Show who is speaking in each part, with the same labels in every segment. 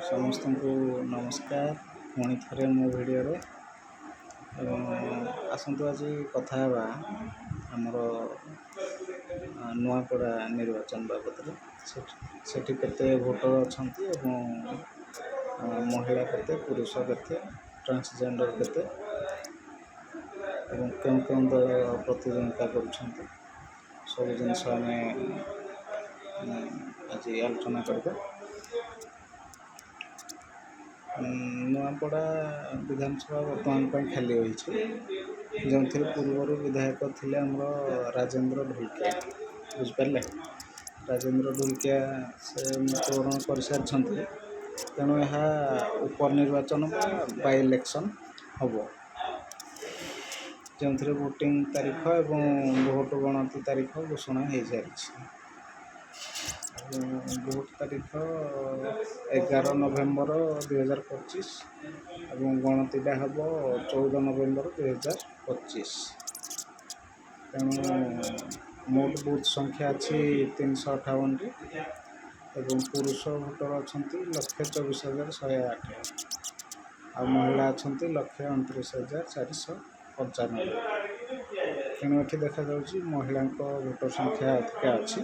Speaker 1: ସମସ୍ତଙ୍କୁ ନମସ୍କାର ପୁଣି ଥରେ ମୋ ଭିଡ଼ିଓରେ। ଏବଂ ଆସନ୍ତୁ ଆଜି କଥା ହେବା ଆମର ନୂଆପଡ଼ା ନିର୍ବାଚନ ବାବଦରେ। ସେଠି କେତେ ଭୋଟର ଅଛନ୍ତି ଏବଂ ମହିଳା କେତେ, ପୁରୁଷ କେତେ, ଟ୍ରାନ୍ସଜେଣ୍ଡର କେତେ ଏବଂ କେଉଁ କେଉଁ ଦଳ ପ୍ରତିଦ୍ୱନ୍ଦିତା କରୁଛନ୍ତି, ସବୁ ଜିନିଷ ଆମେ ଆଜି ଆଲୋଚନା କରିବା। ନୂଆପଡ଼ା ବିଧାନସଭା ବର୍ତ୍ତମାନ ପାଇଁ ଖାଲି ହୋଇଛି, ଯେଉଁଥିରେ ପୂର୍ବରୁ ବିଧାୟକ ଥିଲେ ଆମର ରାଜେନ୍ଦ୍ର ଢୋଲକିଆ। ବୁଝିପାରିଲେ? ରାଜେନ୍ଦ୍ର ଢୋଲକିଆ ସେ ମୃତ୍ୟୁବରଣ କରିସାରିଛନ୍ତି। ତେଣୁ ଏହା ଉପନିର୍ବାଚନ ବା ବାଇ ଇଲେକ୍ସନ୍ ହେବ, ଯେଉଁଥିରେ ଭୋଟିଂ ତାରିଖ ଏବଂ ଭୋଟ ଗଣତି ତାରିଖ ଘୋଷଣା ହୋଇସାରିଛି। ଭୋଟ ତାରିଖ 11 ନଭେମ୍ବର 2025 ଏବଂ ଗଣତିଟା ହେବ 14 ନଭେମ୍ବର 2025। ତେଣୁ ମୋଟ ବୁଥ୍ ସଂଖ୍ୟା ଅଛି 358ଟି ଏବଂ ପୁରୁଷ ଭୋଟର ଅଛନ୍ତି 1,24,108 ଆଉ ମହିଳା ଅଛନ୍ତି 1,29,495। ତେଣୁ ଏଠି ଦେଖାଯାଉଛି ମହିଳାଙ୍କ ଭୋଟର ସଂଖ୍ୟା ଅଧିକା ଅଛି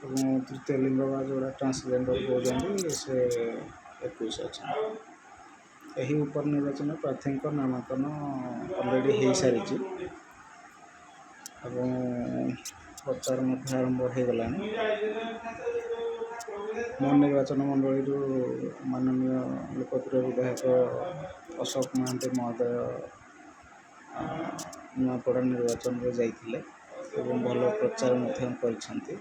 Speaker 1: ଏବଂ ତୃତୀୟ ଲିଙ୍ଗ ବା ଯେଉଁଟା ଟ୍ରାନ୍ସଜେଣ୍ଡର କହୁଛନ୍ତି, ସେ 21 ଅଛନ୍ତି। ଏହି ଉପନିର୍ବାଚନ ପ୍ରାର୍ଥୀଙ୍କ ନାମାଙ୍କନ ଅଲରେଡ଼ି ହେଇସାରିଛି ଏବଂ ପ୍ରଚାର ମଧ୍ୟ ଆରମ୍ଭ ହୋଇଗଲାଣି। ମୋ ନିର୍ବାଚନ ମଣ୍ଡଳୀରୁ ମାନନୀୟ ଲୋକପ୍ରିୟ ବିଧାୟକ ଅଶୋକ ମହାନ୍ତି ମହୋଦୟ ନୂଆପଡ଼ା ନିର୍ବାଚନରେ ଯାଇଥିଲେ ଏବଂ ଭଲ ପ୍ରଚାର ମଧ୍ୟ କରିଛନ୍ତି।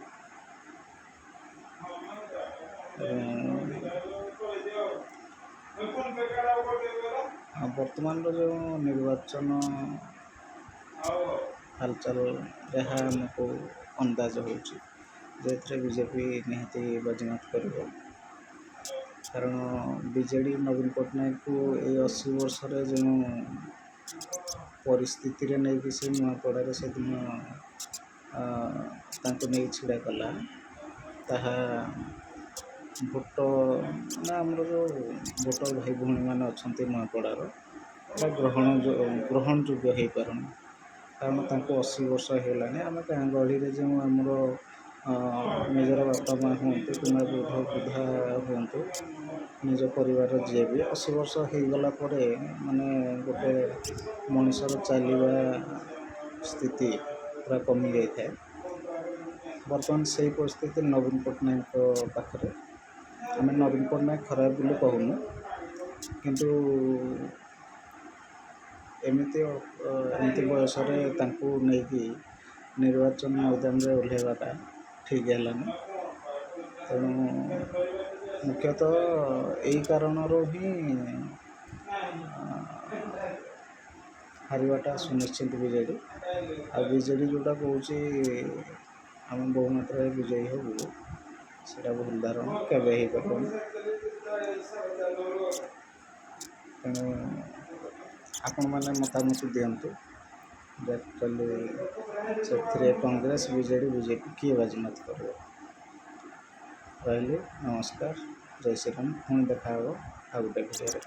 Speaker 1: ଏବଂ ବର୍ତ୍ତମାନର ଯେଉଁ ନିର୍ବାଚନ ହାଲଚାଲ, ଏହା ଆମକୁ ଅନ୍ଦାଜ ହେଉଛି ଯେ ଏଥିରେ ବିଜେପି ନିହାତି ବାଜିମାତ କରିବ। କାରଣ ବିଜେଡ଼ି ନବୀନ ପଟ୍ଟନାୟକକୁ ଏଇ 80 ବର୍ଷରେ ଯେଉଁ ପରିସ୍ଥିତିରେ ନେଇକି ସେ ନୂଆପଡ଼ାରେ ସେଦିନ ତାଙ୍କୁ ନେଇ ଛିଡ଼ା କଲା, ତାହା ଭୋଟ ମାନେ ଆମର ଯେଉଁ ଭୋଟର ଭାଇ ଭଉଣୀମାନେ ଅଛନ୍ତି ନୂଆପଡ଼ାର, ଏଇଟା ଗ୍ରହଣଯୋଗ୍ୟ ହେଇପାରୁନି। କାରଣ ତାଙ୍କୁ 80 ବର୍ଷ ହେଇଗଲାଣି। ଆମେ ଗାଁ ଗହଳିରେ ଯେଉଁ ଆମର ନିଜର ବାପା ମା' ହୁଅନ୍ତୁ କିମ୍ବା ବୃଦ୍ଧ ବୃଦ୍ଧା ହୁଅନ୍ତୁ, ନିଜ ପରିବାରର ଯିଏ ବି 80 ବର୍ଷ ହେଇଗଲା ପରେ ମାନେ ଗୋଟେ ମଣିଷର ଚାଲିବା ସ୍ଥିତି ପୁରା କମିଯାଇଥାଏ, ବର୍ତ୍ତମାନ ସେଇ ପରିସ୍ଥିତି ନବୀନ ପଟ୍ଟନାୟକଙ୍କ ପାଖରେ। ଆମେ ନବୀନ ପଟ୍ଟନାୟକ ଖରାପ ବୋଲି କହୁନୁ, କିନ୍ତୁ ଏମିତି ବୟସରେ ତାଙ୍କୁ ନେଇକି ନିର୍ବାଚନ ମଇଦାନରେ ଓହ୍ଲାଇବାଟା ଠିକ୍ ହେଲାନି। ତେଣୁ ମୁଖ୍ୟତଃ ଏଇ କାରଣରୁ ହିଁ ହାରିବାଟା ସୁନିଶ୍ଚିତ ବିଜେଡ଼ି। ଆଉ ବିଜେଡ଼ି ଯେଉଁଟା କହୁଛି ଆମେ ବହୁମାତ୍ରାରେ ବିଜୟୀ ହେବୁ, ସେଇଟା ଭୁଲ ଧାରଣା, କେବେ ହେଇପାରିବନି। ତେଣୁ ଆପଣମାନେ ମତାମତ ଦିଅନ୍ତୁ ଯେ ଆକ୍ଚୁଆଲି ସେଥିରେ କଂଗ୍ରେସ, ବିଜେଡ଼ି, ବିଜେପି କିଏ ବାଜିମାତ କରିବ। ରହିଲି, ନମସ୍କାର, ଜୟ ଶ୍ରୀରାମ। ପୁଣି ଦେଖା ହେବ ଆଉ ଗୋଟେ ଭିଡ଼ିଓରେ।